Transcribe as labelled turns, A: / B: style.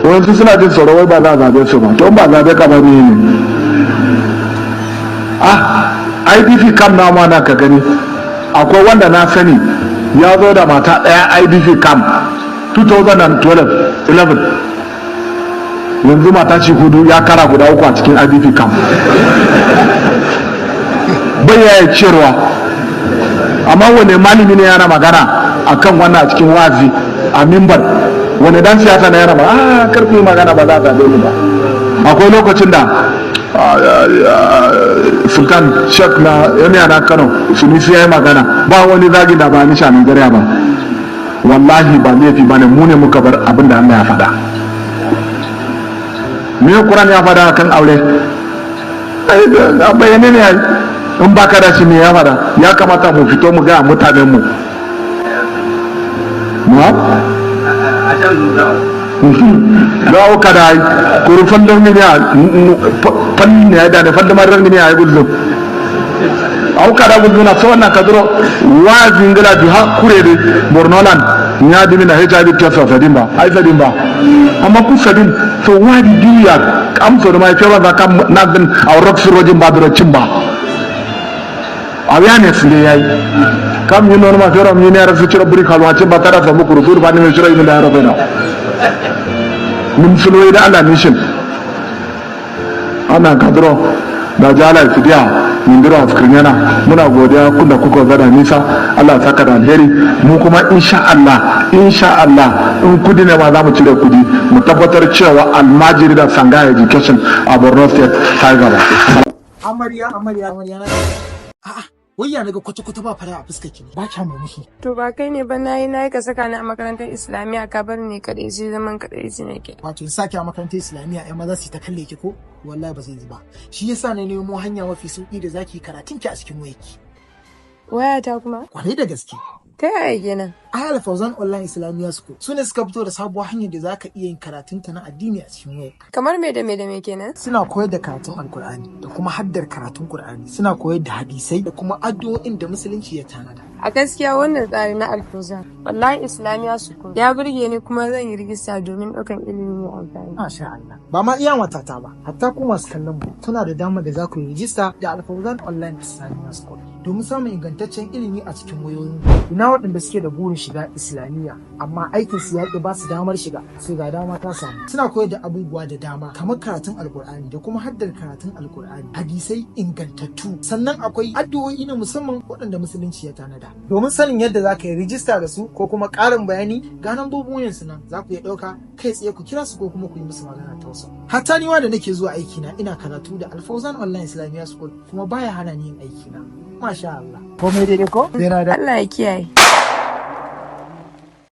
A: Wasu suna jin tsoro wai ba za a zabe su ba. To, ba zabe ka ba ne? Ah, IDP camp na ma na ka gani, akwai wanda na sani ya zo da mata ɗaya IDP camp 2012 11. Yanzu mata ci hudu, ya kara guda uku a cikin IDP camp. Bai ya ciyarwa. Amma wane malami ne yana magana akan wannan a cikin wazi a mimbar? Wani dan siyasa na yana ba a karfi magana ba za a zabe mu ba? Akwai lokacin da Sultan Shek na Emir na Kano Sunusi ya yi magana, ba wani zagin da ba ni a Nigeria ba. Wallahi ba laifi ba ne, mu ne muka bar abin da Allah ya faɗa. Me Quran ya faɗa kan aure a bayyane ne. In baka da shi, me ya faɗa? Ya kamata mu fito mu ga mutanen mu ma gawo kada kuru fandon ni ya fanni ya da ne fandon marar ni ya gullu aw kada gullu na so na kadro wa zingala bi ha kurede Bornoland nya dimi na HIV test of sadin ba ai sadin ba, amma ku sadin. So why did you ya am so ma fe ba kam na din aw rock rojin ba dro chimba awareness ne yayi kam yi non ma fero mi ne ra su ciro buri kalwa chimba tara sa muku rusur ba ni me ciro yin da ro na nim sulo da Allah mission ana kadro da jala fidiya mindiro afkirnyana. Muna godiya kun da kuka zada nisa. Allah saka da alheri. Mu kuma insha Allah, insha Allah, in kudi ne ma za mu cire kudi mu tabbatar cewa almajiri da Tsangaya education a Borno State ta gaba.
B: Amarya, amarya, amarya na. A'a, wai ya naga kwata kwata ba fara a fuskar ki ne? Ba kya murmushi.
C: To, ba kai ne ba nayi nayi ka saka ni a makarantar Islamiyya, ka bar ni kaɗai, sai zaman kaɗai ji nake.
B: Wato in saki a makarantar Islamiyya, ƴan maza su ta kalle ki ko? Wallahi ba zai yi ba. Shi yasa na nemo hanya mafi sauki da zaki karatun ki a cikin wayarki.
C: Wayata kuma?
B: Kwarai da gaske.
C: Ta yaya kenan?
B: Ayal Fauzan Online Islamiyya School su ne suka fito da sabuwar hanyar da zaka iya yin karatun ta na addini a cikin wayarka.
C: Kamar me da me da me kenan?
B: Suna koyar da karatun Alkur'ani da kuma haddar karatun Kur'ani, suna koyar da hadisai da kuma addu'o'in da musulunci ya tanada.
C: A gaskiya wannan tsari na Alfuzan Online Islamiyya School ya burge ni, kuma zan yi rijista domin ɗaukan ilimi mai amfani.
B: Masha Allah. Ba ma iya matata ba, hatta ku masu kallon mu kuna da damar da za ku yi rijista da Alfauzan Online Islamiyya School domin samun ingantaccen ilimi a cikin wayoyin. Ina waɗanda suke da burin shiga Islamiyya amma aikin su ya ƙi ba su damar shiga, sai ga dama ta samu. Suna koyar da abubuwa da dama kamar karatun Alkur'ani da kuma haddar karatun Alkur'ani, hadisai ingantattu, sannan akwai addu'o'i na musamman waɗanda musulunci ya tanada. Domin sanin yadda za ka yi rijista da su ko kuma ƙarin bayani, ga nambobin wayansu nan, za ku iya ɗauka kai tsaye ku kira su ko kuma ku yi musu magana ta wasu. Hatta ni da nake zuwa aiki na, ina karatu da Alfauzan Online Islamiyya School kuma baya hana ni yin aiki na. Masha Allah. Komai daidai ko? Sai na da.
C: Allah ya kiyaye.